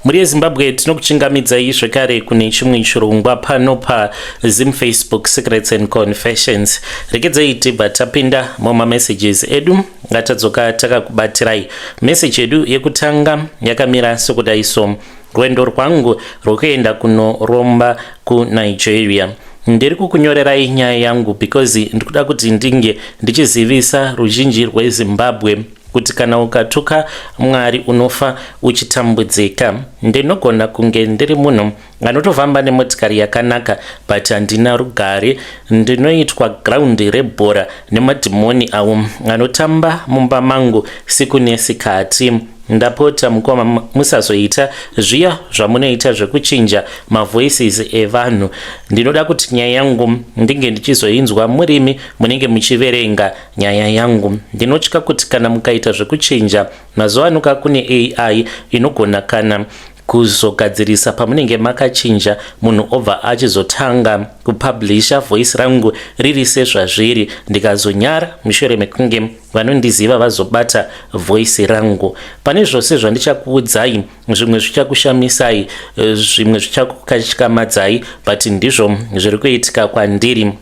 Mhuri yeZimbabwe, tinokuchingamidzai zvekare kune chimwe chirongwa pano paZim Facebook Secrets and Confessions. Regedzai tibva tapinda mumamessages edu ngatadzoka takakubatirai. Message yedu yekutanga yakamira sokudai so: rwendo rwangu rwekuenda kunoromba kuNigeria. Ndiri kukunyorerai nyaya yangu because ndikuda kuti ndinge ndichizivisa ruzhinji rweZimbabwe kuti kana ukatuka Mwari unofa uchitambudzika. Ndinogona kunge ndiri munhu anotofamba nemotikari yakanaka, but handina rugare. Ndinoitwa graundi rebhora nemadhimoni avo anotamba mumba mangu siku nesikati. Ndapota mukoma, musazoita zviya zvamunoita zvekuchinja mavoices evanhu. Ndinoda kuti nyaya yangu ndinge ndichizoinzwa murimi munenge muchiverenga nyaya yangu. Ndinotya kuti kana mukaita zvekuchinja, mazuva anoka kune AI inogona kana kuzogadzirisa pamunenge makachinja, munhu obva achizotanga kupublisha voice rangu riri sezvazviri, ndikazonyara mushure mekunge vanondiziva vazobata voice rangu. Pane zvose zvandichakuudzai, zvimwe zvichakushamisai, zvimwe zvichakukatyamadzai, but ndizvo zviri kuitika kwandiri.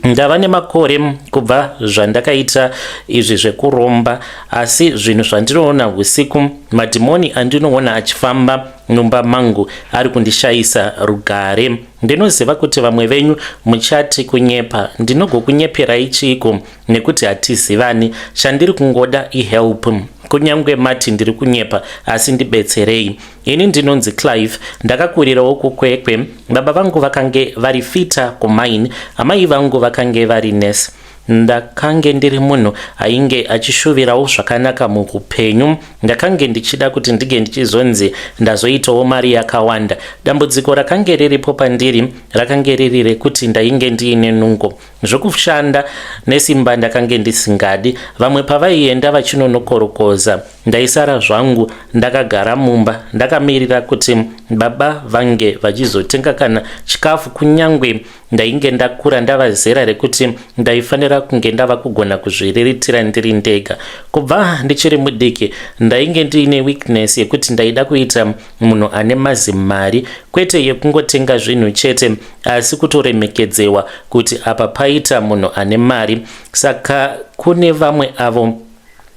Ndava nemakore kubva zvandakaita izvi zvekuromba, asi zvinhu zvandinoona usiku, madhimoni andinoona achifamba mumba mangu ari kundishayisa rugare. Ndinoziva kuti vamwe venyu muchati kunyepa. Ndinogokunyeperai chiiko nekuti hatizivani? Chandiri kungoda ihelp. Kunyange mati ndiri kunyepa, asi ndibetserei. Ini ndinonzi Clive, ndakakurirawo kuKwekwe. Baba vangu vakange vari fitter kumine, amai vangu vakange vari nurse. Ndakange ndiri munhu ainge achishuvirawo zvakanaka muupenyu. Ndakange ndichida kuti ndinge ndichizonzi ndazoitawo mari yakawanda. Dambudziko rakange riripo pandiri rakange riri rekuti ndainge ndiine nungo. Zvokushanda nesimba ndakange ndisingadi. Vamwe pavaienda vachinonokorokoza, ndaisara zvangu ndakagara mumba ndakamirira kuti baba vange vachizotenga kana chikafu, kunyange ndainge ndakura ndava zera rekuti ndaifanira kunge ndava kugona kuzviriritira ndiri ndega. Kubva ndichiri mudiki ndainge ndiine weakness yekuti ndaida kuita munhu ane mazimari, kwete yekungotenga zvinhu chete, asi kutoremekedzewa kuti apa paita munhu ane mari. Saka kune vamwe avo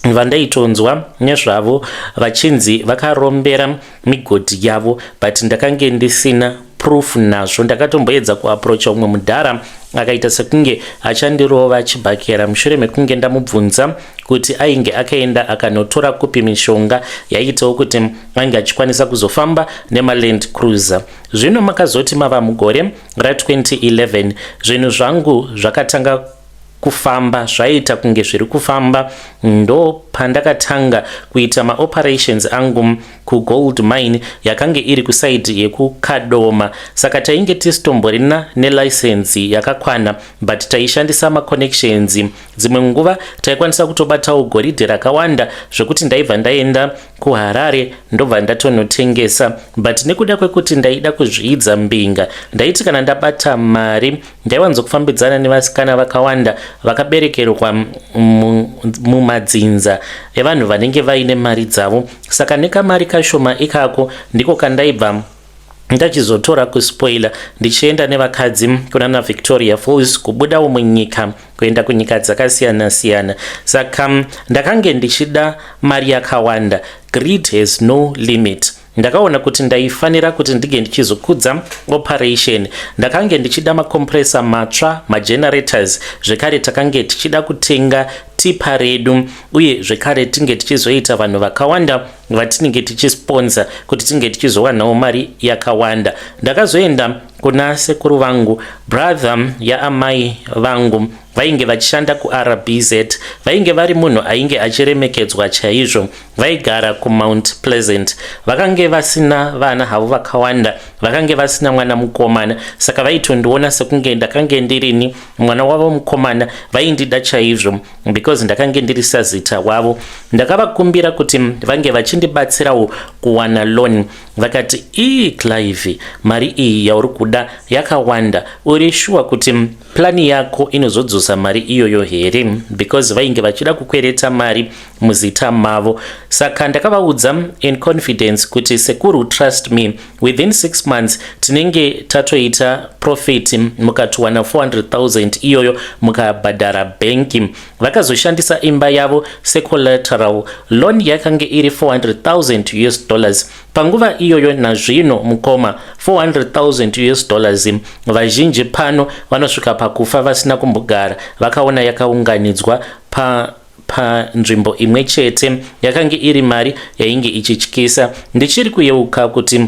vandaitonzwa nezvavo vachinzi vakarombera migodhi yavo, but ndakange ndisina proof nazvo. Ndakatomboedza kuapproacha umwe mudhara, akaita sekunge achandirova chibhakera mushure mekunge ndamubvunza kuti ainge akaenda akanotora kupi mishonga yaiitawo kuti ange achikwanisa kuzofamba nemaLand Cruiser. Zvino makazoti mava mugore ra2011, zvinhu zvangu zvakatanga kufamba, zvaita kunge zviri kufamba. Ndo pandakatanga kuita maoperations angu kugold mine yakange iri kuside yekuKadoma. Saka tainge tisitomborina nelicense yakakwana, but taishandisa maconnections. Dzimwe nguva taikwanisa kutobatawo goridhe rakawanda zvekuti ndaibva ndaenda kuHarare ndobva ndatonotengesa. But nekuda kwekuti ndaida kuzviidza mbinga, ndaiti kana ndabata mari ndaiwanzokufambidzana nevasikana vakawanda vakaberekerwa mumadzinza evanhu vanenge vaine mari dzavo. Saka nekamari kashoma ikako ndiko kandaibva ndachizotora kuspoila ndichienda nevakadzi kunana Victoria Falls, kubudawo munyika kuenda kunyika dzakasiyana-siyana. Saka ndakange ndichida mari yakawanda. Greed has no limit. Ndakaona kuti ndaifanira kuti ndinge ndichizokudza operation. Ndakange ndichida macompressor matsva, magenerators zvekare. Takange tichida kutenga tipper redu, uye zvekare tinge tichizoita vanhu vakawanda vatinenge tichisponsa kuti tinge tichizowanawo mari yakawanda. Ndakazoenda kuna sekuru vangu, brother yaamai vangu, vainge vachishanda kuRBZ. Vainge vari munhu ainge achiremekedzwa chaizvo. Vaigara kuMount Pleasant. Vakange vasina vana havo vakawanda, vakange vasina mwana mukomana, saka vaitondiona sekunge ndakange ndirini mwana wavo mukomana. Vaindida chaizvo because ndakange ndiri sazita wavo. Ndakavakumbira kuti vange vachindibatsirawo kuwana loan. Vakati, "Ii, Clive, mari iyi yauri kuda yakawanda. Uri sure kuti plan yako inozodzosa mari iyoyo here?" Because vainge vachida kukwereta mari muzita mavo. Saka ndakavaudza in confidence kuti, "Sekuru, trust me, within 6 months tinenge tatoita profit mukatowana 400,000 iyoyo mukabhadhara bhenki." Vakazoshandisa imba yavo secollateral. Loan yakange iri 400,000 US dollars panguva iyoyo. Nazvino, mukoma, 400,000 US dollars, vazhinji pano vanosvika pakufa vasina kumbogara vakaona yakaunganidzwa panzvimbo imwe chete. Yakange iri mari yainge ichityisa. Ndichiri kuyeuka kuti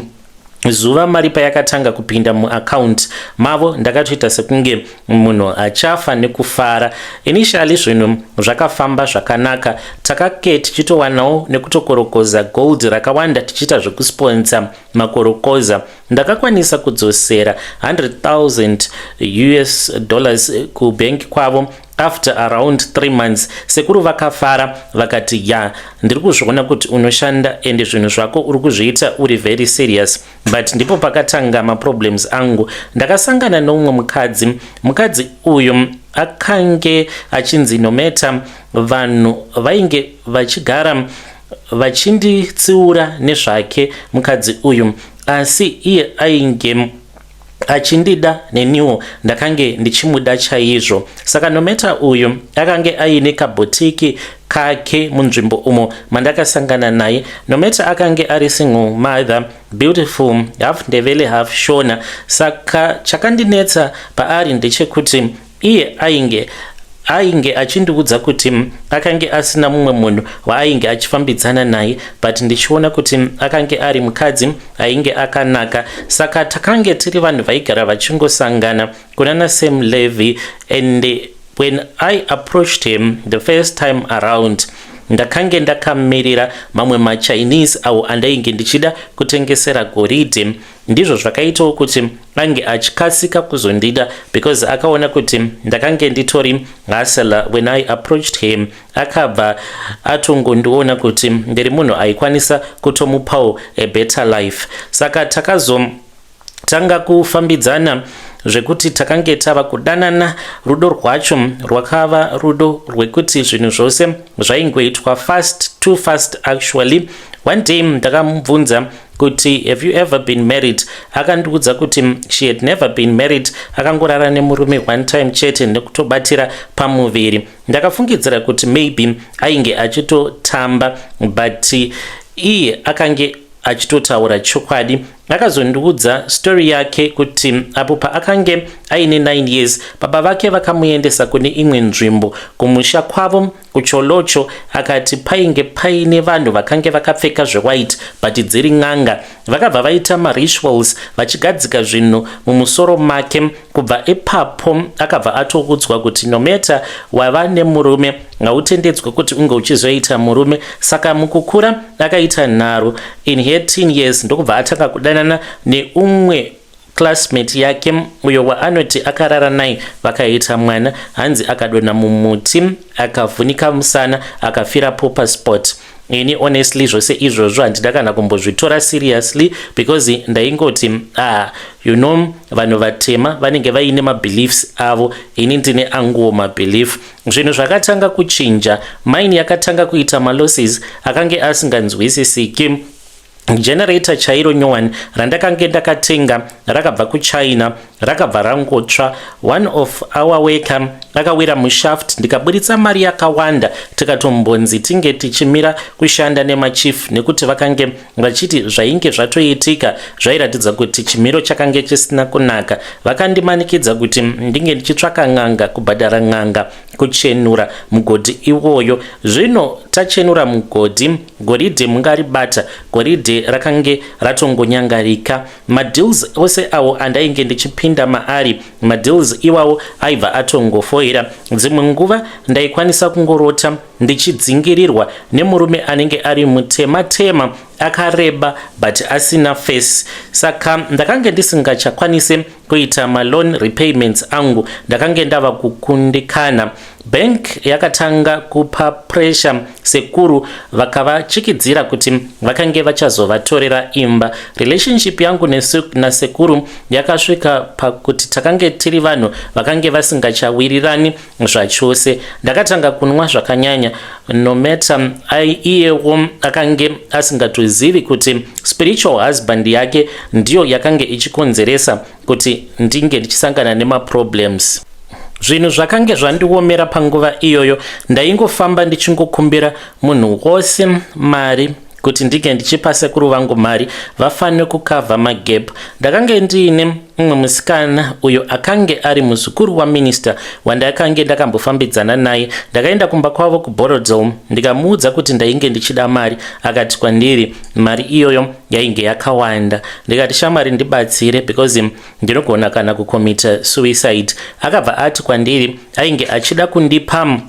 zuva mari payakatanga kupinda muaccount mavo, ndakatoita sekunge munhu achafa nekufara. Initially zvinhu zvakafamba zvakanaka. Takake tichitowanawo nekutokorokoza gold rakawanda, tichiita zvekusponsor makorokoza. Ndakakwanisa kudzosera 100,000 US dollars kubhenki kwavo after around 3 months. Sekuru vakafara, vakati, "Ya, ndiri kuzviona kuti unoshanda ende zvinhu zvako uri kuzviita uri very serious." But ndipo pakatanga maproblems angu. Ndakasangana neumwe mukadzi. Mukadzi uyu akange achinzi Nometa. Vanhu vainge vachigara vachinditsiura nezvake mukadzi uyu, asi iye ainge achindida, neniwo ndakange ndichimuda chaizvo. Saka Nometa uyu akange aine kaboutique kake munzvimbo umo mandakasangana naye. Nometa akange ari single mother, beautiful, half Ndebele, half Shona. Saka chakandinetsa paari ndechekuti iye ainge achindiudza kuti akange asina mumwe munhu waainge achifambidzana naye, but ndichiona kuti akange ari mukadzi ainge akanaka. Saka takange tiri vanhu vaigara vachingosangana kunana Sam Levy, and when I approached him the first time around, ndakange ndakamirira mamwe maChinese awo andainge ndichida kutengesera goridhe. Ndizvo zvakaitawo kuti ange achikasika kuzondida, because akaona kuti ndakange nditori hustler. When I approached him, akabva atongondiona kuti ndiri munhu aikwanisa kutomupawo a better life. Saka takazotanga kufambidzana zvekuti takange tava kudanana. Rudo rwacho rwakava rudo rwekuti zvinhu zvose zvaingoitwa fast, too fast actually. One day ndakamubvunza kuti, "Have you ever been married?" Akandiudza kuti she had never been married, akangorara nemurume one time chete nekutobatira pamuviri. Ndakafungidzira kuti maybe ainge achitotamba, but iye akange achitotaura chokwadi. Akazondiudza story yake kuti apo paakange aine 9 years, baba vake vakamuendesa kune imwe nzvimbo kumusha kwavo kuCholocho. Akati painge paine vanhu vakange vakapfeka zvewhite, but dziri n'anga. Vakabva vaita marituals vachigadzika zvinhu mumusoro make. Kubva ipapo akabva atoudzwa kuti no matter wava nemurume, hautendedzwa kuti unge uchizoita murume. Saka mukukura akaita nharo in her teen years, ndokubva atanga kudanana neumwe classmate yake uyo waanoti akarara naye vakaita mwana. Hanzi akadonha mumuti, akavhunika musana, akafirapo paspot. Ini honestly, zvose izvozvo handida kana kumbozvitora seriously, because ndaingoti, ah, vanhu vatema vanenge vaine mabeliefs avo, ini ndine anguwo mabelief. Zvinhu zvakatanga kuchinja. Mine yakatanga kuita malosses akange asinganzwisisiki. Generator chairo nyowani randakange ndakatenga rakabva kuChina rakabva rangotsva. One of our worker akawira mushaft, ndikaburitsa mari yakawanda. Tikatombonzi tinge tichimira kushanda nemachief nekuti vakange vachiti zvainge zvatoitika zvairatidza kuti chimiro chakange chisina kunaka. Vakandimanikidza kuti ndinge ndichitsvaka n'anga, kubhadhara n'anga kuchenura mugodhi iwoyo. Zvino tachenura mugodhi, goridhe mungaribata, goridhe rakange ratongonyangarika. Madeals ose awo andainge ndichipinda maari, madeals iwawo aibva atongofoira. Dzimwe nguva ndaikwanisa kungorota ndichidzingirirwa nemurume anenge ari mutema tema, akareba but asina face. Saka ndakange ndisingachakwanisi kuita maloan repayments angu, ndakange ndava kukundikana. Bank yakatanga kupa pressure sekuru, vakavachikidzira kuti vakange vachazovatorera imba. Relationship yangu nasekuru yakasvika pakuti takange tiri vanhu vakange vasingachawirirani zvachose. Ndakatanga kunwa zvakanyanya. No matter, iyewo akange asingatozivi kuti spiritual husband yake ndiyo yakange ichikonzeresa kuti ndinge ndichisangana nemaproblems. Zvinhu zvakange zvandiomera panguva iyoyo. Ndaingofamba ndichingokumbira munhu wose mari kuti ndinge ndichipa sekuru vangu mari vafanire kucover magap. Ndakange ndiine mumwe musikana uyo akange ari muzukuru waminista wandakange ndakambofambidzana naye. Ndakaenda kumba kwavo kuBorrowdale, ndikamuudza kuti ndainge ndichida mari. Akati kwandiri mari iyoyo yainge yakawanda. Ndikati, "Shamwari, ndibatsire because ndinogona kana kucommita suicide." Akabva ati kwandiri ainge achida kundipa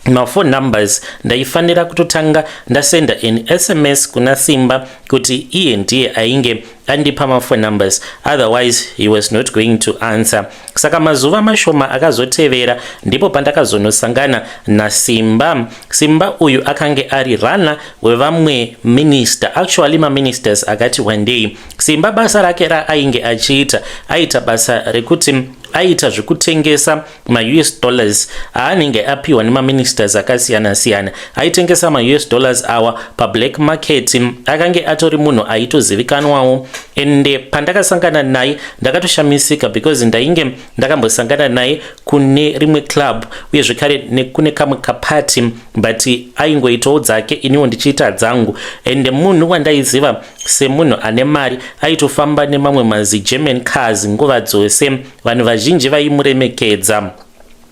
maphone numbers, ndaifanira kutotanga ndasenda an SMS kuna Simba kuti iye ndiye ainge andipa maphone numbers, otherwise he was not going to answer. Saka mazuva mashoma akazotevera ndipo pandakazonosangana naSimba. Simba uyu akange ari runner wevamwe minister, actually maministers akati one day. Simba basa rake raainge achiita, aita basa rekuti aita zvekutengesa maUS dollars aanenge apiwa nemaministers akasiyana-siyana. Aitengesa maUS dollars awa pablack market. Akange atori munhu aitozivikanwawo. Ende pandakasangana naye ndakatoshamisika because ndainge ndakambosangana naye kune rimwe club, uye zvekare nekune kamwe kaparty, but aingoitawo dzake, iniwo ndichiita dzangu. Ende munhu wandaiziva semunhu ane mari, aitofamba nemamwe maziGerman cars nguva dzose. Vanhu vazhinji vaimuremekedza.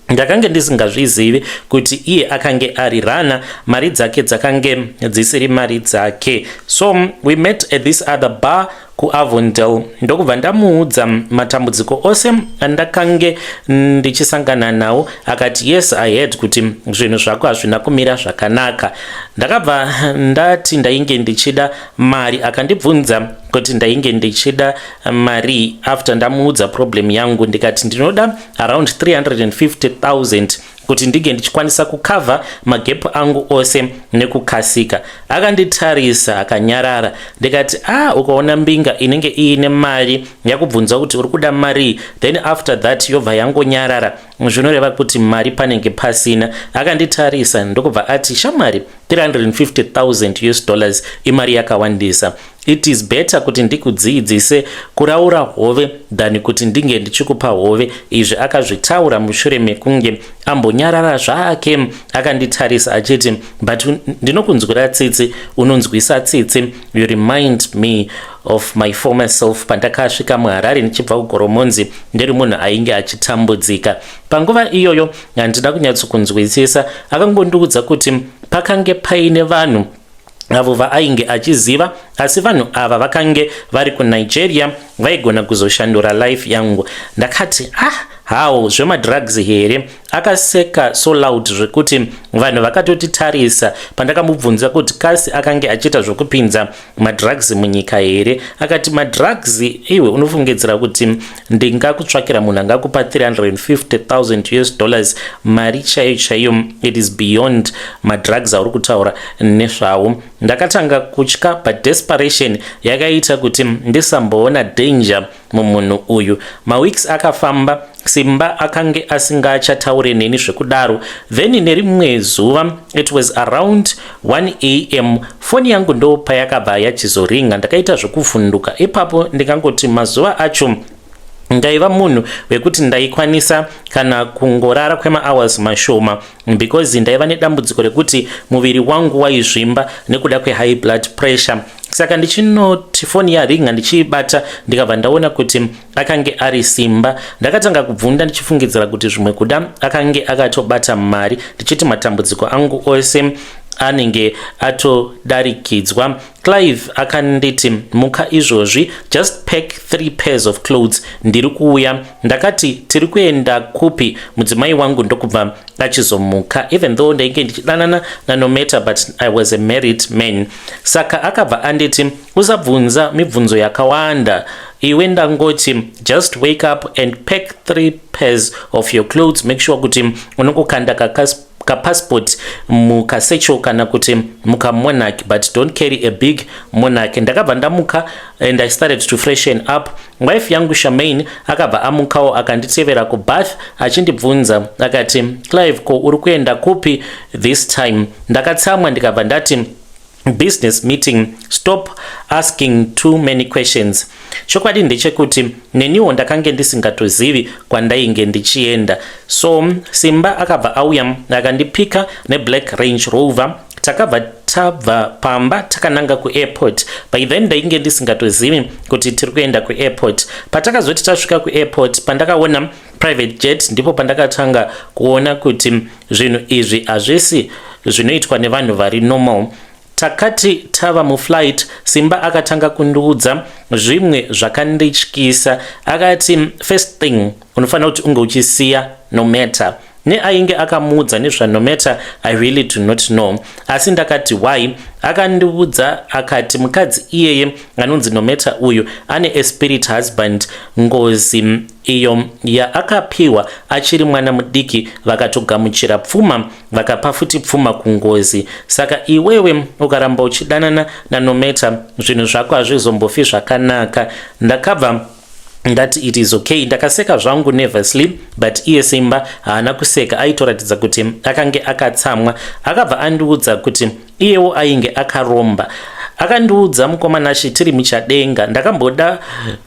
Ndakange ndisingazvizivi kuti iye akange ari runner, mari dzake dzakange dzisiri mari dzake. So we met at this other bar kuAvondale, ndokubva ndamuudza matambudziko ose andakange ndichisangana nawo. Akati, "Yes, I heard kuti zvinhu zvako hazvina kumira zvakanaka." Ndakabva ndati ndainge ndichida mari. Akandibvunza kuti ndainge ndichida mari. After ndamuudza problem yangu, ndikati ndinoda around 350 000 kuti ndinge ndichikwanisa kucover magap angu ose nekukasika. Akanditarisa, akanyarara. Ndikati, "A ah, ukaona mbinga inenge iine mari yakubvunza kuti uri kuda mari, then after that yobva yangonyarara, zvinoreva kuti mari panenge pasina." Akanditarisa, ndokubva ati, "Shamwari, 350 000 US dollars imari yakawandisa. It is better kuti ndikudzidzise kuraura hove than kuti ndinge ndichikupa hove." Izvi akazvitaura mushure mekunge ambonyarara zvake, akanditarisa achiti, "But ndinokunzwira tsitsi, unonzwisa tsitsi. You remind me of my former self pandakasvika muHarare ndichibva kuGoromonzi, ndiri munhu ainge achitambudzika." Panguva iyoyo handina kunyatsokunzwisisa. Akangondiudza kuti pakange paine vanhu avo vaainge achiziva, asi vanhu ava vakange vari kuNigeria, vaigona kuzoshandura life yangu. Ndakati, "Ah, hawo zvemadrugs here?" Akaseka so loud zvekuti vanhu vakatotitarisa. Pandakamubvunza kuti kasi akange achiita zvokupinza madrugs munyika here, akati, "Madrugs? Iwe unofungidzira kuti ndingakutsvakira munhu angakupa 350 000 US dollars? Mari chaiyo chaiyo, it is beyond madrugs auri kutaura nezvawo." Ndakatanga kutya, but desperation yakaita kuti ndisamboona danger mumunhu uyu. Maweeks akafamba, Simba akange asingachataure neni zvekudaro. Then nerimwe zuva, it was around 1 a.m., foni yangu ndo payakabva yachizoringa. Ndakaita zvekuvhunduka ipapo. Ndikangoti mazuva acho ndaiva munhu wekuti ndaikwanisa kana kungorara kwemahours mashoma because ndaiva nedambudziko rekuti muviri wangu waizvimba nekuda kwehigh blood pressure. Saka ndichinoti foni yaringa, ndichiibata, ndikabva ndaona kuti akange ari Simba. Ndakatanga kubvunda ndichifungidzira kuti zvimwe kuda akange akatobata mari, ndichiti matambudziko angu ose anenge atodarikidzwa. Clive akanditi, "Muka izvozvi, just pack three pairs of clothes, ndiri kuuya." Ndakati, "Tiri kuenda kupi?" Mudzimai wangu ndokubva achizomuka, even though ndainge ndichidanana naNometa, but I was a married man. Saka akabva anditi, "Usabvunza mibvunzo yakawanda. Iwe ndangoti just wake up and pack three pairs of your clothes. Make sure kuti unongokanda kapassport mukasatchel kana kuti mukamonarch, but don't carry a big monarch. Ndakabva ndamuka and I started to freshen up. Wife yangu Shamain akabva amukawo, akanditevera kubath achindibvunza akati, "Clive, ko uri kuenda kupi this time?" Ndakatsamwa ndikabva ndati, "Business meeting. Stop asking too many questions." Chokwadi ndechekuti neniwo ndakange ndisingatozivi kwandainge ndichienda. So Simba akabva auya akandipika neblack Range Rover. Takabva tabva pamba takananga kuairport. By then ndainge ndisingatozivi kuti tiri kuenda kuairport. Patakazoti tasvika kuairport, pandakaona private jet, ndipo pandakatanga kuona kuti zvinhu izvi hazvisi zvinoitwa nevanhu vari normal. Takati tava muflight, Simba akatanga kundiudza zvimwe zvakandityisa. Akati, "First thing, unofanira kuti unge uchisiya Nometa." Neainge akamuudza nezvaNometa, I really do not know. Asi ndakati, "Why?" Akandiudza akati mukadzi iyeye anonzi Nometa uyu ane a spirit husband, ngozi iyo yaakapiwa achiri mwana mudiki. Vakatogamuchira pfuma, vakapa futi pfuma kungozi. Saka iwewe ukaramba uchidanana naNometa, zvinhu zvako hazvizombofi zvakanaka. Ndakabva ndati, "It is okay." Ndakaseka zvangu nervously, but iye Simba haana kuseka, aitoratidza kuti akange akatsamwa. Akabva andiudza kuti iyewo ainge akaromba. Akandiudza mukomana tiri muchadenga. Ndakamboda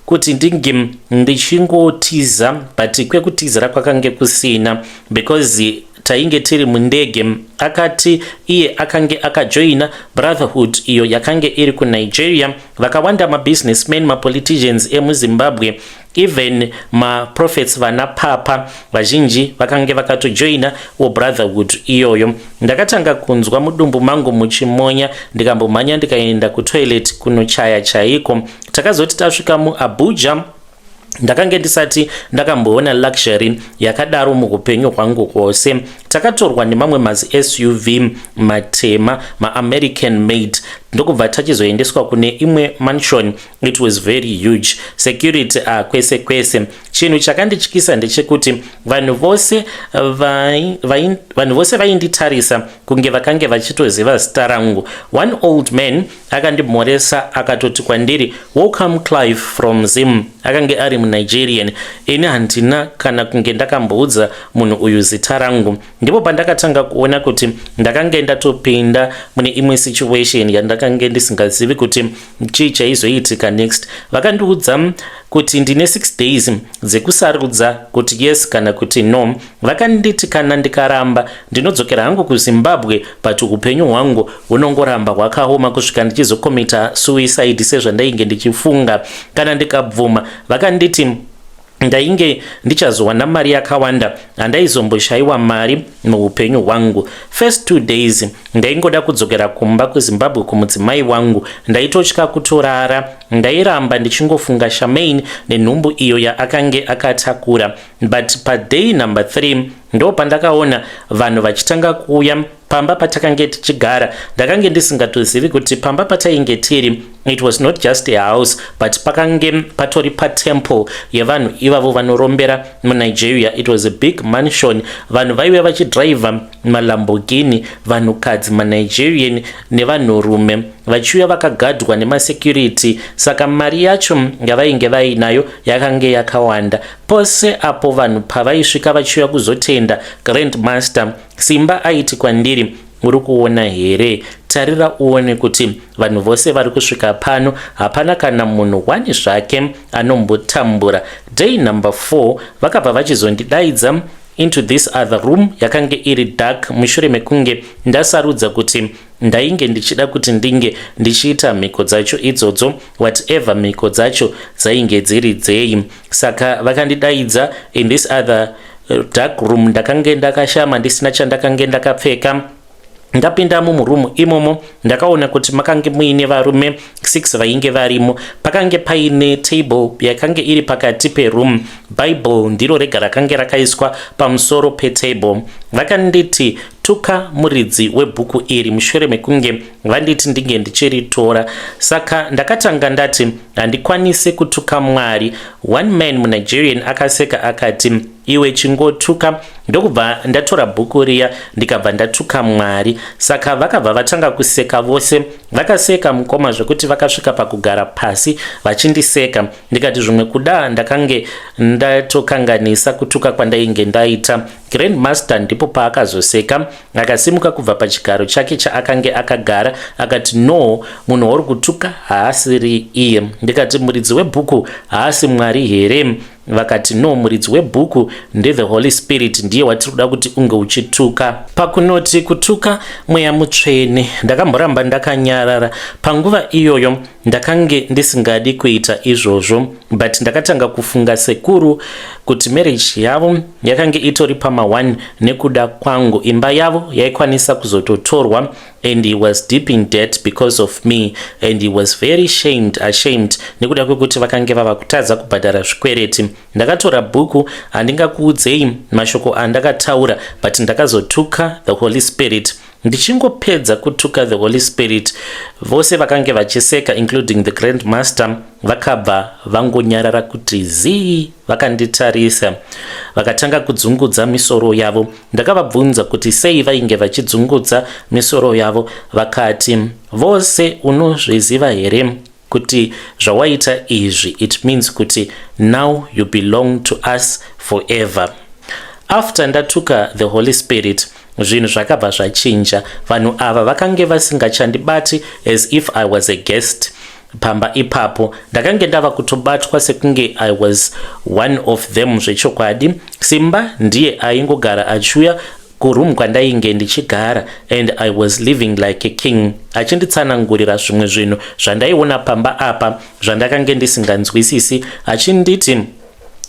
kuti ndinge ndichingotiza, but kwekutizira kwakange kusina because tainge tiri mundege. Akati iye akange akajoina brotherhood iyo yakange iri kuNigeria. Vakawanda mabusinessmen, mapoliticians emuZimbabwe, even maprophets, vana papa vazhinji vakange vakatojoina wobrotherhood iyoyo. Ndakatanga kunzwa mudumbu mangu muchimonya, ndikambomhanya ndikaenda kutoilet kunochaya chaiko. Takazoti tasvika muAbuja, ndakange ndisati ndakamboona luxury yakadaro muupenyu hwangu hwose. Takatorwa nemamwe mazi SUV matema, maAmerican made, ndokubva tachizoendeswa kune imwe mansion. It was very huge, security kwese kwese. Chinhu chakandityisa ndechekuti vanhu vose vainditarisa kunge vakange vachitoziva zita rangu. One old man akandimhoresa akatoti kwandiri, "Welcome, Clive from Zim." Akange ari muNigerian. Ini handina kana kunge ndakamboudza munhu uyu zita rangu. Ndipo pandakatanga kuona kuti ndakange ndatopinda mune imwe situation yandakange ndisingazivi kuti chii chaizoitika next. Vakandiudza kuti ndine 6 days dzekusarudza kuti yes kana kuti no. Vakanditi kana ndikaramba, ndinodzokera hangu kuZimbabwe, but upenyu hwangu hunongoramba hwakaoma kusvika ndichizokomita suicide sezvandainge ndichifunga. Kana ndikabvuma, vakanditi ndainge ndichazowana mari yakawanda, handaizomboshayiwa mari muupenyu hwangu. First 2 days ndaingoda kudzokera kumba kuZimbabwe kumudzimai wangu. Ndaitotya kutorara, ndairamba ndichingofunga Shamain nenhumbu iyo yaakange akatakura. But paday number 3 ndo pandakaona vanhu vachitanga kuuya pamba patakange tichigara. Ndakange ndisingatozivi kuti pamba patainge tiri, it was not just a house, but pakange patori patemple yevanhu ivavo vanorombera muNigeria. It was a big mansion. Vanhu vaive vachidhiraivha maLamborghini, vanhukadzi maNigerian nevanhurume vachiuya vakagadhwa nemasecurity. Saka mari yacho yavainge vainayo yakange yakawanda. Pose apo vanhu pavaisvika vachiuya kuzotenda Grand Master, Simba aiti kwandiri, "Uri kuona here? Tarira uone kuti vanhu vose vari kusvika pano, hapana kana munhu wani zvake anombotambura." Day number 4 vakabva vachizondidaidza into this other room yakange iri dark, mushure mekunge ndasarudza kuti ndainge ndichida kuti ndinge ndichiita mhiko dzacho idzodzo, whatever mhiko dzacho dzainge dziri dzei. Saka vakandidaidza in this other dark room. Ndakange ndakashama, ndisina chandakange ndakapfeka. Ndapinda mumurumu imomo, ndakaona kuti makange muine varume 6 vainge varimo. Pakange paine table yakange iri pakati peroom. Bible ndiro rega rakange rakaiswa pamusoro petable. Vakanditi, "Tuka muridzi webhuku iri," mushure mekunge vanditi ndinge ndichiritora. Saka ndakatanga ndati, "Handikwanisi kutuka Mwari." One man muNigerian akaseka akati, "Iwe, chingotuka." Ndokubva ndatora bhuku riya, ndikabva ndatuka Mwari. Saka vakabva vatanga kuseka vose. Vakaseka, mukoma, zvekuti vakasvika pakugara pasi vachindiseka. Ndikati zvimwe kuda ndakange ndatokanganisa kutuka kwandainge ndaita. Grandmaster ndipo paakazoseka, akasimuka kubva pachigaro chake chaakange akagara, akati, "No, munhu wauri kutuka haasiri iye." Ndikati, "Muridzi webhuku haasi Mwari here?" Vakati, "No, muridzi webhuku ndethe Holy Spirit, ndiye watiri kuda kuti unge uchituka." Pakunoti kutuka Mweya Mutsvene, ndakamboramba ndakanyarara. Panguva iyoyo ndakange ndisingadi kuita izvozvo, but ndakatanga kufunga sekuru, kuti marriage yavo yakange itori pama1 nekuda kwangu. Imba yavo yaikwanisa kuzototorwa and he was deep in debt because of me, and he was very ashamed nekuda kwekuti vakange vava kutadza kubhadhara zvikwereti. Ndakatora bhuku. Handingakuudzei mashoko andakataura, but ndakazotuka the Holy Spirit. Ndichingopedza kutuka the Holy Spirit, vose vakange vachiseka, including the Grand Master, vakabva vangonyarara kuti zii. Vakanditarisa, vakatanga kudzungudza misoro yavo. Ndakavabvunza kuti sei vainge vachidzungudza misoro yavo. Vakati vose, "Unozviziva here kuti zvawaita izvi, it means kuti now you belong to us forever?" After ndatuka the Holy Spirit, zvinhu zvakabva zvachinja. Vanhu ava vakange vasingachandibati as if I was a guest pamba ipapo. Ndakange ndava kutobatwa sekunge I was one of them zvechokwadi. Simba ndiye aingogara achiuya kuroom kwandainge ndichigara, and I was living like a king, achinditsanangurira zvimwe zvinhu zvandaiona pamba apa zvandakange ndisinganzwisisi, achinditi,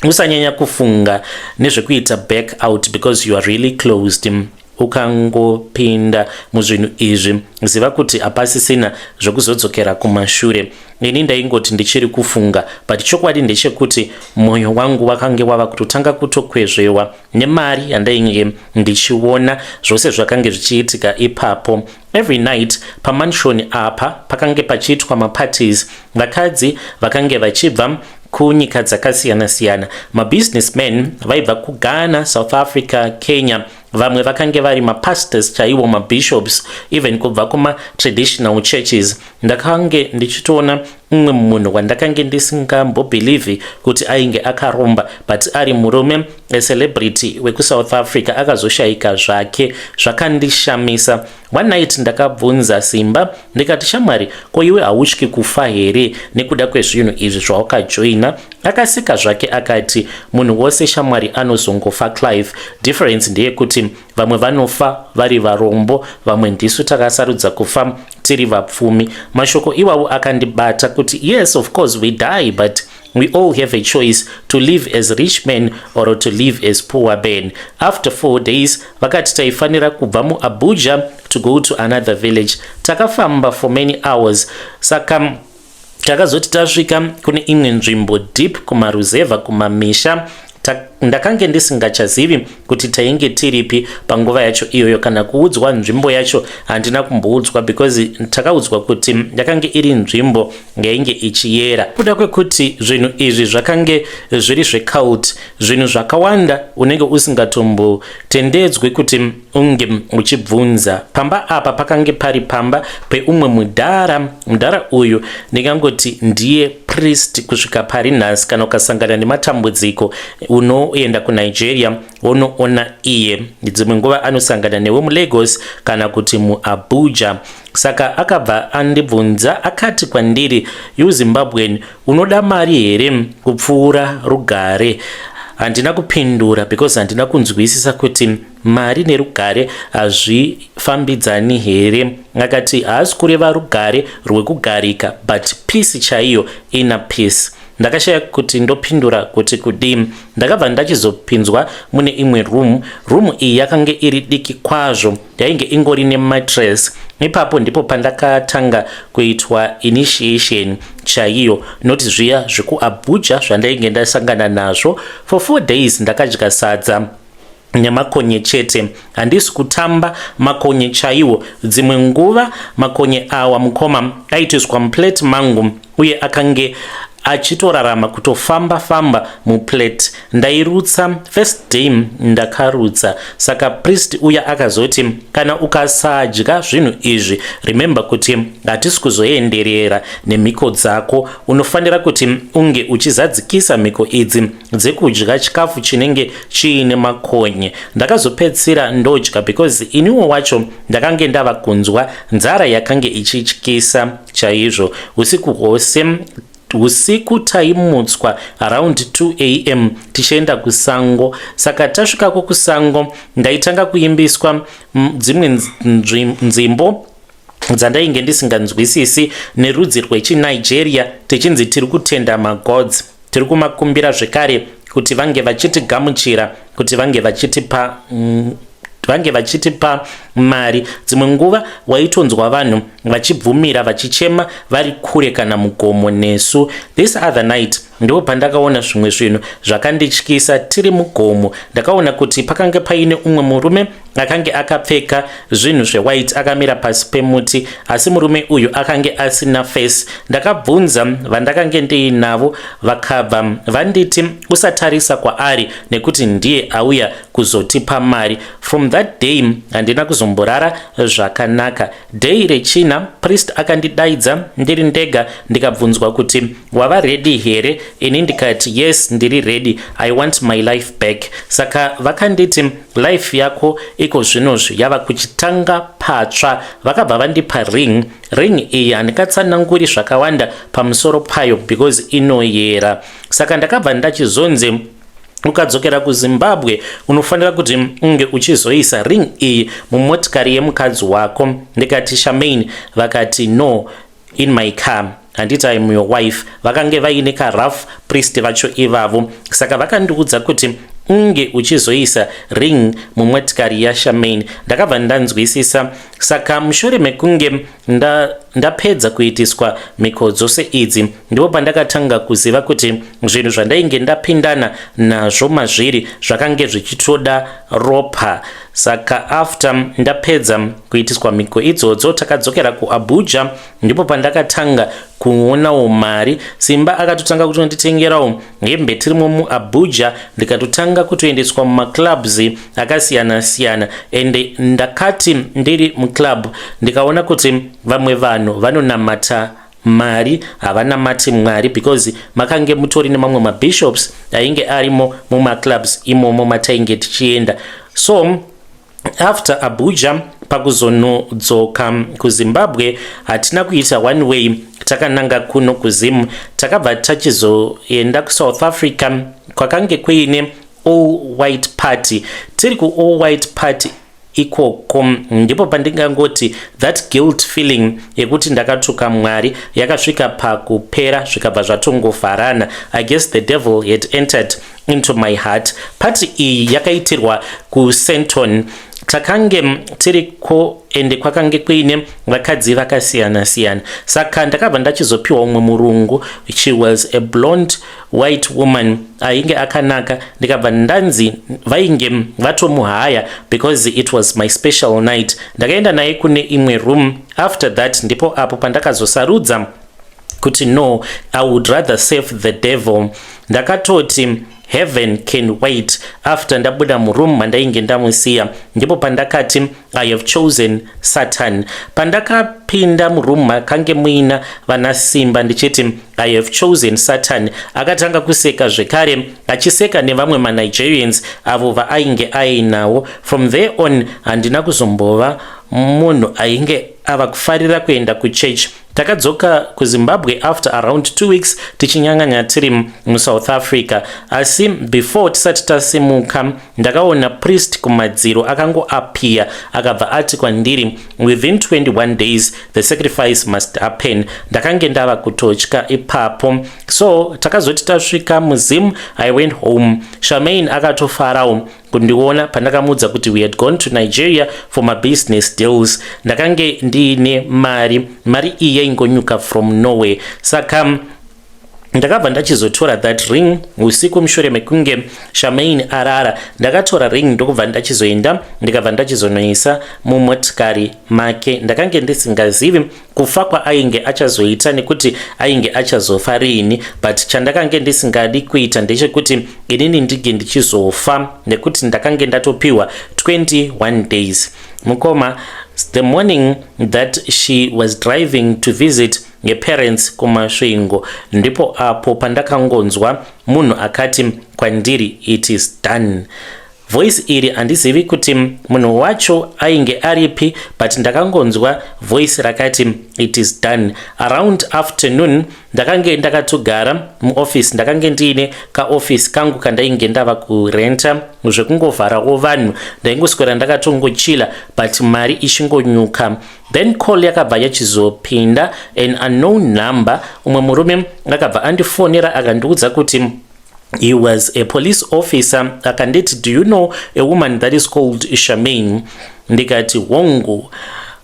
"Usanyanya kufunga nezvekuita back out because you are really closed. Ukangopinda muzvinhu izvi, ziva kuti hapasisina zvekuzodzokera kumashure." Ini ndaingoti ndichiri kufunga, but chokwadi ndechekuti mwoyo wangu wakange wava kutotanga kutokwezvewa nemari yandainge ndichiona, zvose zvakange zvichiitika ipapo. Every night pamansion apa pakange pachiitwa maparties. Vakadzi vakange vachibva kunyika dzakasiyana-siyana, mabusinessmen vaibva kuGhana, South Africa, Kenya. Vamwe vakange vari mapastors chaiwo, mabishops, even kubva kumatraditional churches. Ndakange ndichitoona umwe munhu wandakange ndisingambobhilivhi kuti ainge akaromba, but ari murume acelebrity wekuSouth Africa, akazoshayika zvake. Zvakandishamisa. One night ndakabvunza Simba ndikati, "Shamwari, ko iwe hautyi kufa here nekuda kwezvinhu izvi zvawakajoina?" Akaseka zvake akati, "Munhu wose, shamwari, anozongofa, Clive. Difference ndeyekuti vamwe vanofa vari varombo, vamwe ndisu takasarudza kufa tiri vapfumi." Mashoko iwawo akandibata kuti yes, of course we die, but we all have a choice to live as rich men or to live as poor men. After 4 days vakati taifanira kubva muAbuja to go to another village. Takafamba for many hours. Saka takazoti tasvika kune imwe nzvimbo deep kumaruzevha, kumamisha, ndakange ndisingachazivi kuti tainge tiripi panguva yacho iyoyo. Kana kuudzwa nzvimbo yacho handina kumboudzwa, because takaudzwa kuti yakange iri nzvimbo yainge ichiyera. Kuda kwekuti zvinhu izvi zvakange zviri zvecult, zvinhu zvakawanda unenge usingatombotendedzwi kuti unge uchibvunza. Pamba apa pakange pari pamba peumwe mudhara. Mudhara uyu ndingangoti ndiye priest kusvika pari nhasi. Kana ukasangana nematambudziko, unoenda kuNigeria wonoona iye. Dzimwe nguva anosangana newe muLagos kana kuti muAbuja. Saka akabva andibvunza akati kwandiri, "You Zimbabwean, unoda mari here kupfuura rugare?" Handina kupindura because handina kunzwisisa kuti mari nerugare hazvifambidzani here. Akati haasi kureva rugare rwekugarika, but peace chaiyo, inner peace. Ndakashaya kuti ndopindura kuti kudii. Ndakabva ndachizopinzwa mune imwe room. Room iyi yakange iri diki kwazvo, yainge ingori nemattress. Ipapo ndipo pandakatanga kuitwa initiation chaiyo, noti zviya zvekuAbuja zvandainge ndasangana nazvo. For 4 days ndakadya sadza nemakonye chete. Handisi kutamba, makonye chaiwo. Dzimwe nguva makonye awa, mukoma, aitiswa muplate mangu uye akange achitorarama kutofamba famba muplate. Ndairutsa. First day ndakarutsa. Saka priest uya akazoti, "Kana ukasadya zvinhu izvi, remember kuti hatisi kuzoenderera nemhiko dzako. Unofanira kuti unge uchizadzikisa mhiko idzi dzekudya chikafu chinenge chiine makonye." Ndakazopedzisira ndodya because iniwo wacho ndakange ndava kunzwa nzara yakange ichityisa chaizvo. Usiku hwose, usiku taimutswa around 2 a.m. tichienda kusango. Saka tasvikako kusango, ndaitanga kuimbiswa dzimwe nzimbo dzandainge ndisinganzwisisi nerudzi rwechiNigeria, tichinzi tiri kutenda magods, tiri kumakumbira zvekare kuti vange vachitigamuchira, kuti vange vachitipa mari. Dzimwe nguva waitonzwa vanhu vachibvumira, vachichema vari kure kana mugomo nesu. This other night ndipo pandakaona zvimwe zvinhu zvakandityisa. Tiri mugomo, ndakaona kuti pakange paine umwe murume akange akapfeka zvinhu zvewhite akamira pasi pemuti, asi murume uyu akange asina face. Ndakabvunza vandakange ndiinavo, vakabva vanditi, "Usatarisa kwaari nekuti ndiye auya kuzotipa mari." From that day handina kuzomborara zvakanaka. Day rechina, priest akandidaidza ndiri ndega, ndikabvunzwa kuti, "Wava ready here?" Ini ndikati, "Yes, ndiri ready. I want my life back." Saka vakanditi, "Life yako iko zvinozvi yava kuchitanga patsva." Vakabva vandipa ring. Ring iyi handingatsananguri zvakawanda pamusoro payo because inoyera. Saka ndakabva ndachizonzi, "Ukadzokera kuZimbabwe, unofanira kuti unge uchizoisa ring iyi mumotikari yemukadzi wako." Ndikati, "Shamain?" Vakati, "No, in my car. Handiti I'm your wife?" Vakange vaine karough priest vacho ivavo. Saka vakandiudza kuti unge uchizoisa ring mumotikari yaShamain. Ndakabva ndanzwisisa. Saka mushure mekunge ndapedza kuitiswa mhiko dzose idzi, ndipo pandakatanga kuziva kuti zvinhu zvandainge ndapindana nazvo mazviri zvakange zvichitoda ropa. Saka after ndapedza kuitiswa mhiko idzodzo, takadzokera kuAbuja. Ndipo pandakatanga kuonawo mari. Simba akatotanga kutonditengerawo hembe tirimo muAbuja, ndikatotanga kutoendeswa mumaclubs akasiyana-siyana. Ende ndakati ndiri muclub, ndikaona kuti vamwe vanhu vanonamata mari, havanamati Mwari, because makange mutori nemamwe mabishops ainge arimo mumaclubs imomo matainge tichienda. So after Abuja, pakuzonodzoka kuZimbabwe, hatina kuita one way takananga kuno kuZimu. Takabva tachizoenda kuSouth Africa kwakange kuine all white party. Tiri kuall white party ikoko, ndipo pandingangoti that guilt feeling yekuti ndakatuka Mwari yakasvika pakupera, zvikabva zvatongovharana. I guess the devil had entered into my heart. Party iyi yakaitirwa kuSandton. Takange tiriko, ende kwakange kuine vakadzi vakasiyana-siyana. Saka ndakabva ndachizopiwa umwe murungu. She was a blonde white woman ainge akanaka. Ndikabva ndanzi vainge vatomuhaya because it was my special night. Ndakaenda naye kune imwe room. After that ndipo apo pandakazosarudza kuti no, I would rather save the devil. Ndakatoti heaven can wait. After ndabuda muroom mandainge ndamusiya, ndipo pandakati, "I have chosen Satan." Pandakapinda muroom makange muina vana Simba ndichiti, "I have chosen Satan," akatanga kuseka zvekare, achiseka nevamwe maNigerians avo vaainge ainawo. From there on handina kuzombova munhu ainge ava kufarira kuenda kuchechi. Takadzoka kuZimbabwe after around 2 weeks tichinyanganya tiri muSouth Africa. Asi before tisati tasimuka, ndakaona priest kumadziro akangoappear, akabva ati kwandiri, "Within 21 days the sacrifice must happen." Ndakange ndava kutotya ipapo. So takazoti tasvika muZim, I went home. Shamain akatofarawo kundiona pandakamuudza kuti we had gone to Nigeria for mabusiness deals. Ndakange ndiine mari, mari iyi yaingonyuka from nowhere. Saka ndakabva ndachizotora that ring usiku mushure mekunge Shamain arara. Ndakatora ring, ndokubva ndachizoenda, ndikabva ndachizonoisa mumotikari make. Ndakange ndisingazivi kufa kwaainge achazoita nekuti ainge achazofa riini, but chandakange ndisingadi kuita ndechekuti inini ndinge ndichizofa, nekuti ndakange ndatopiwa 21 days. Mukoma, the morning that she was driving to visit ngeparents kuMasvingo, ndipo apo pandakangonzwa munhu akati kwandiri, "It is done." Voice iri handizivi kuti munhu wacho ainge aripi, but ndakangonzwa voice rakati, "It is done." Around afternoon ndakange ndakatogara muoffice. Ndakange ndiine kaofisi kangu kandainge ndava kurenta zvekungovharawo vanhu. Ndaingoswera ndakatongochila, but mari ichingonyuka. Then call yakabva yachizopinda, an unknown number. Umwe murume akabva andifonera, akandiudza kuti he was a police officer. Akanditi, "Do you know a woman that is called Shamain?" Ndikati, "Hongu."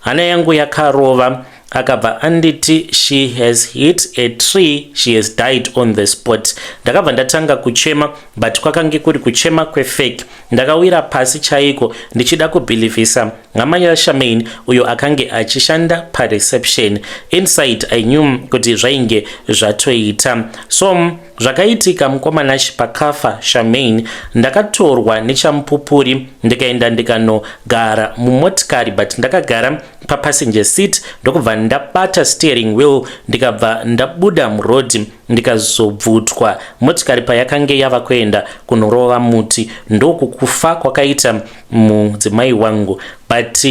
Hana yangu yakarova. Akabva anditi, "She has hit a tree, she has died on the spot." Ndakabva ndatanga kuchema, but kwakange kuri kuchema kwefake. Ndakawira pasi chaiko ndichida kubhilivhisa hama yaShamain uyo akange achishanda pareception. Inside I knew kuti zvainge zvatoita. So zvakaitika, mukomanachi, pakafa Shamain, ndakatorwa nechamupupuri, ndikaenda ndikanogara mumotikari, but ndakagara papassenger seat, ndokubva ndabata steering wheel, ndikabva ndabuda murodhi, ndikazobvutwa motikari payakange yava kuenda kunorova muti. Ndokukufa kwakaita mudzimai wangu. But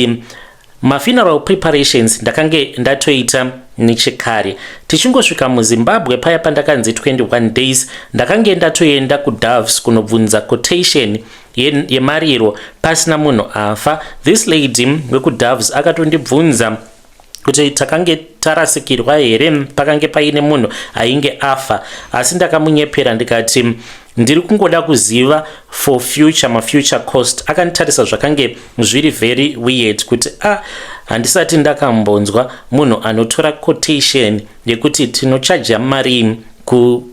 mafuneral preparations ndakange ndatoita nechekare. Tichingosvika muZimbabwe paya pandakanzi 21 days, ndakange ndatoenda kuDoves kunobvunza quotation yemariro pasina munhu afa. This lady wekuDoves akatondibvunza kuti takange tarasikirwa here, pakange paine munhu ainge afa, asi ndakamunyepera ndikati ndiri kungoda kuziva for future, mafuture cost. Akanditarisa zvakange zviri very weird kuti a ah, handisati ndakambonzwa munhu anotora quotation yekuti tinochaja mari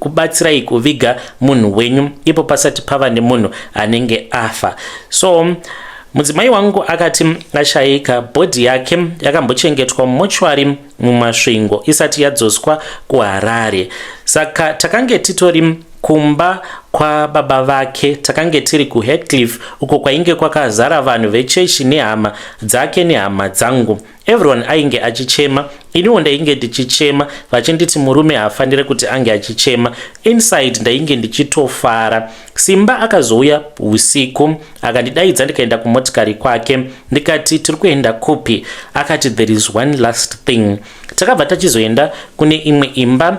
kubatsirai kuviga munhu wenyu ipo pasati pava nemunhu anenge afa. So mudzimai wangu akati ashayika, body yake yakambochengetwa mumochwari muMasvingo isati yadzoswa kuHarare. Saka takange titori kumba kwababa vake, takange tiri kuHatcliffe, uko kwainge kwakazara vanhu vechechi nehama dzake nehama dzangu. Everyone ainge achichema, iniwo ndainge ndichichema, vachinditi murume haafaniri kuti ange achichema. Inside ndainge ndichitofara. Simba akazouya usiku, akandidaidza, ndikaenda kumotikari kwake. Ndikati, "Tiri kuenda kupi?" Akati, "There is one last thing." Takabva tachizoenda kune imwe imba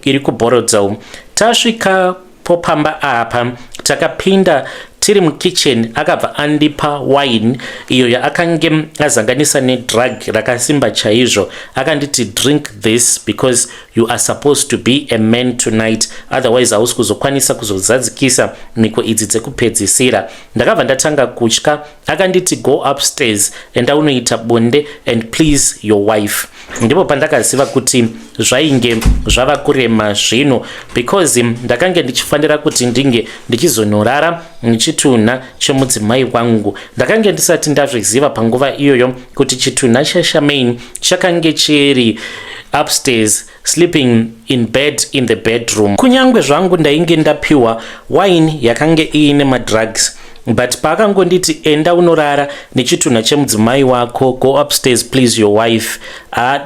iri kuBorrowdale. Tasvika popamba apa, takapinda tiri mukitchen. Akabva andipa wine iyo yaakange azanganisa nedrug rakasimba chaizvo. Akanditi, "Drink this because you are supposed to be a man tonight, otherwise hausi kuzokwanisa kuzozadzikisa mhiko idzi dzekupedzisira." Ndakabva ndatanga kutya. Akanditi, "Go upstairs, enda unoita bonde and please your wife." Ndipo pandakaziva kuti zvainge zvava kurema zvino, because ndakange ndichifanira kuti ndinge ndichizonorara nechitunha chemudzimai wangu. Ndakange ndisati ndazviziva panguva iyoyo kuti chitunha chaShamain chakange chiri upstairs, sleeping in bed in the bedroom. Kunyange zvangu ndainge ndapiwa wine yakange iine madrugs, but paakangonditi, "Enda unorara nechitunha chemudzimai wako, go upstairs, please your wife,"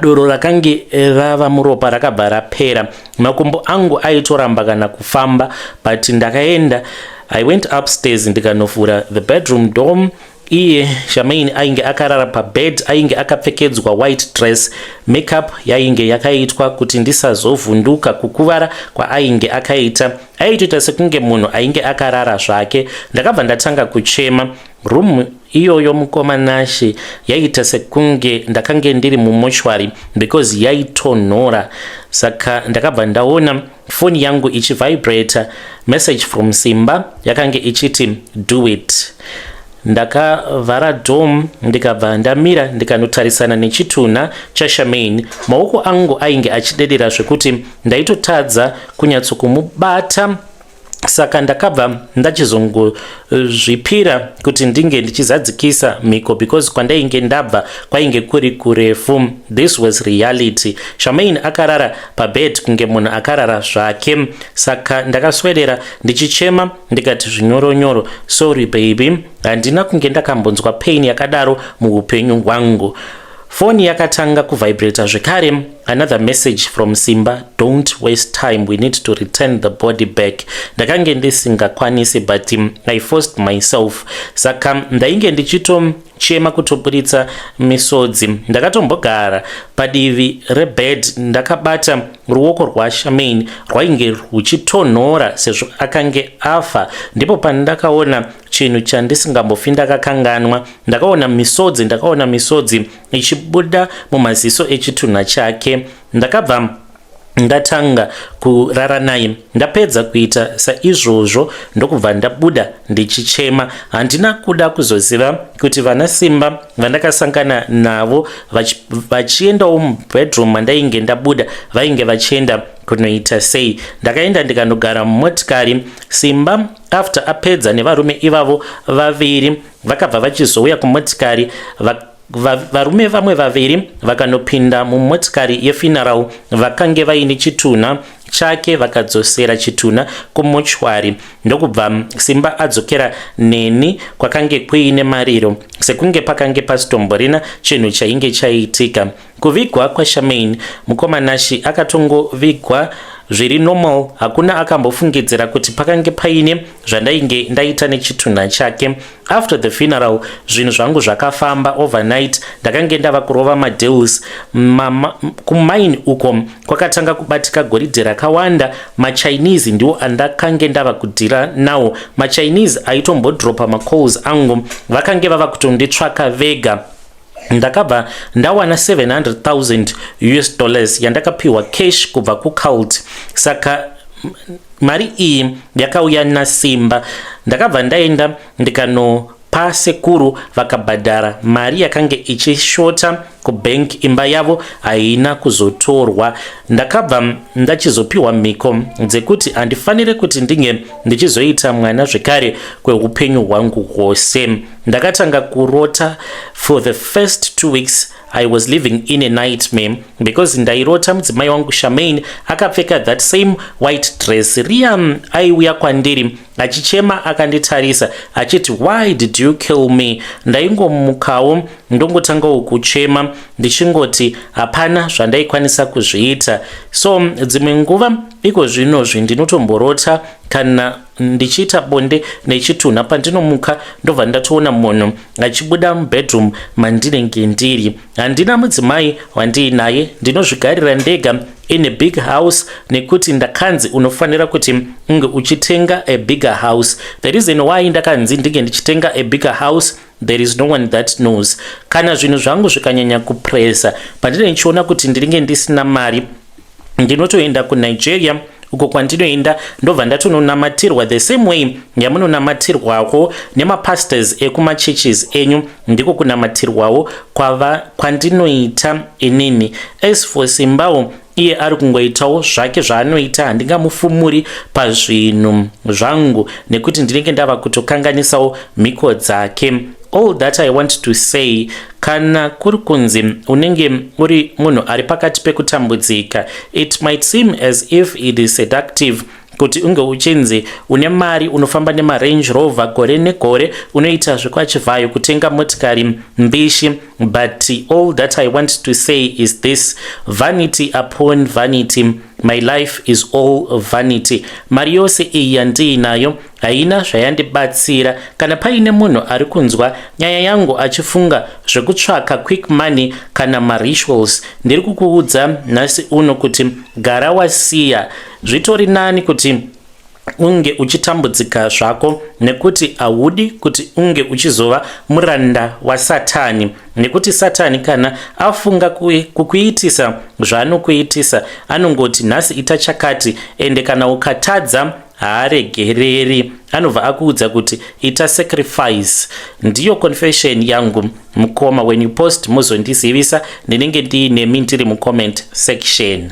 doro rakange rava muropa rakabva rapera. Makumbo angu aitoramba kana kufamba, but ndakaenda. I went upstairs, ndikanovhura the bedroom door. Iye Shamain ainge akarara pabed, ainge akapfekedzwa white dress. Makeup yainge yakaitwa kuti ndisazovhunduka kukuvara kwaainge akaita. Aitoita sekunge munhu ainge akarara zvake. Ndakabva ndatanga kuchema. Room iyoyo, mukoma Nashe, yaiita sekunge ndakange ndiri mumochwari because yaitonhora. Saka ndakabva ndaona foni yangu ichivibrata, message from Simba yakange ichiti, "Do it." Ndakavhara door, ndikabva ndamira, ndikanotarisana nechitunha chaShamain. Maoko angu ainge achidedera zvekuti ndaitotadza kunyatsokumubata. Saka ndakabva ndachizongozvipira kuti ndinge ndichizadzikisa mhiko because kwandainge ndabva kwainge kuri kurefu. This was reality. Shamain akarara pabed kunge munhu akarara zvake. Saka ndakaswedera ndichichema, ndikati zvinyoronyoro, "Sorry baby, handina kunge ndakambonzwa pain yakadaro muupenyu hwangu." Foni yakatanga kuvibrata zvekare, another message from Simba, "Don't waste time, we need to return the body back." Ndakange ndisingakwanisi, but I forced myself. Saka ndainge ndichitochema kutoburitsa misodzi. Ndakatombogara padivi rebed ndakabata ruoko rwaShamain rwainge rwuchitonhora sezvo akange afa. Ndipo pandakaona chinhu chandisingambofi ndakakanganwa. Ndakaona misodzi, ndakaona misodzi ichibuda mumaziso echitunha chake. Ndakabva ndatanga kurara naye. Ndapedza kuita saizvozvo, ndokubva ndabuda ndichichema. Handina kuda kuzoziva kuti vana Simba vandakasangana navo vachiendawo mubedroom mandainge ndabuda vainge vachienda kunoita sei. Ndakaenda ndikanogara mumotikari. Simba, after apedza nevarume ivavo vaviri, vakabva vachizouya kumotikari. Varume vamwe vaviri vakanopinda mumotikari yefuneral vakange vaine chitunha chake, vakadzosera chitunha kumochwari, ndokubva Simba adzokera neni kwakange kuine mariro sekunge pakange pasitomborina chinhu chainge chaitika. Kuvigwa kwaShamain, mukoma Nashi, akatongovigwa zviri normal. Hakuna akambofungidzira kuti pakange paine zvandainge ndaita nechitunha chake. After the funeral, zvinhu zvangu zvakafamba overnight. Ndakange ndava kurova madeals kumaini uko kwakatanga kubatika goridhe rakawanda. MaChinese ndiwo andakange ndava kudhira nawo. MaChinese aitombodropa macalls angu, vakange vava kutonditsvaka vega. Ndakabva ndawana 700,000 US dollars yandakapiwa cash kubva kucult. Saka mari iyi yakauya naSimba. Ndakabva ndaenda ndikanopa sekuru, vakabhadhara mari yakange ichishota kubank. Imba yavo haina kuzotorwa. Ndakabva ndachizopiwa mhiko dzekuti handifaniri kuti ndinge ndichizoita mwana zvekare kweupenyu hwangu hwose. Ndakatanga kurota. For the first 2 weeks I was living in a nightmare because ndairota mudzimai wangu Shamain akapfeka that same white dress riya. Aiuya kwandiri achichema, akanditarisa achiti, "Why did you kill me?" Ndaingomukawo, ndongotangawo kuchema ndichingoti hapana zvandaikwanisa kuzviita. So dzimwe nguva iko zvinozvi ndinotomborota kana ndichiita bonde nechitunha. Pandinomuka, ndobva ndatoona munhu achibuda mubedroom mandinenge ndiri. Handina mudzimai wandiinaye, ndinozvigarira ndega in a big house nekuti ndakanzi unofanira kuti unge uchitenga a bigger house. The reason why ndakanzi ndinge ndichitenga a bigger house, there is no one that knows. Kana zvinhu zvangu zvikanyanya kupresa, pandinenge ndichiona kuti ndinenge ndisina mari, ndinotoenda kuNigeria uko kwandinoenda, ndobva ndatononamatirwa the same way yamunonamatirwawo nemapastors ekumachurches enyu. Ndiko kunamatirwawo kwandinoita inini. As for Simbawo, iye ari kungoitawo zvake zvaanoita. Handingamufumuri pazvinhu zvangu nekuti ndinenge ndava kutokanganisawo mhiko dzake. All that I want to say, kana kuri kunzi unenge uri munhu ari pakati pekutambudzika, it might seem as if it is seductive. Kuti unge uchinzi une mari, unofamba nemaRange Rover gore negore, unoita zvekwaChivhayo kutenga motikari mbishi, but all that I want to say is this: vanity upon vanity, my life is all vanity. Mari yose iyi yandiinayo haina zvayandibatsira. Kana paine munhu ari kunzwa nyaya yangu achifunga zvekutsvaka quick money kana marituals, ndiri kukuudza nhasi uno kuti gara wasiya. Zvitori nani kuti unge uchitambudzika zvako, nekuti haudi kuti unge uchizova muranda waSatani, nekuti Satani kana afunga kukuitisa zvaanokuitisa, anongoti nhasi ita chakati, ende kana ukatadza haaregereri, anobva akuudza kuti ita sacrifice. Ndiyo confession yangu, mukoma. When you post, muzondizivisa, ndinenge ndiinemi, ndiri mucomment section.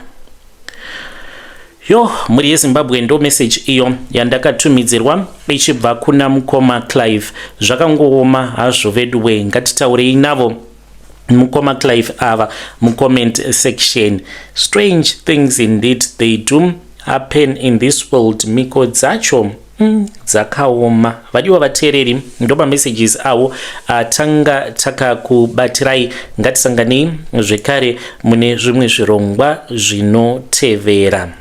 Yo, mhuri yeZimbabwe, ndo message iyo yandakatumidzirwa ichibva kuna mukoma Clive. Zvakangooma hazvo veduwe. Ngatitaurei navo mukoma Clive ava mucomment section. Strange things indeed, they do happen in this world. Miko dzacho dzakaoma. Vadiwa vateereri, ndo mamessages avo atanga takakubatirai. Ngatisanganei zvekare mune zvimwe zvirongwa zvinotevera.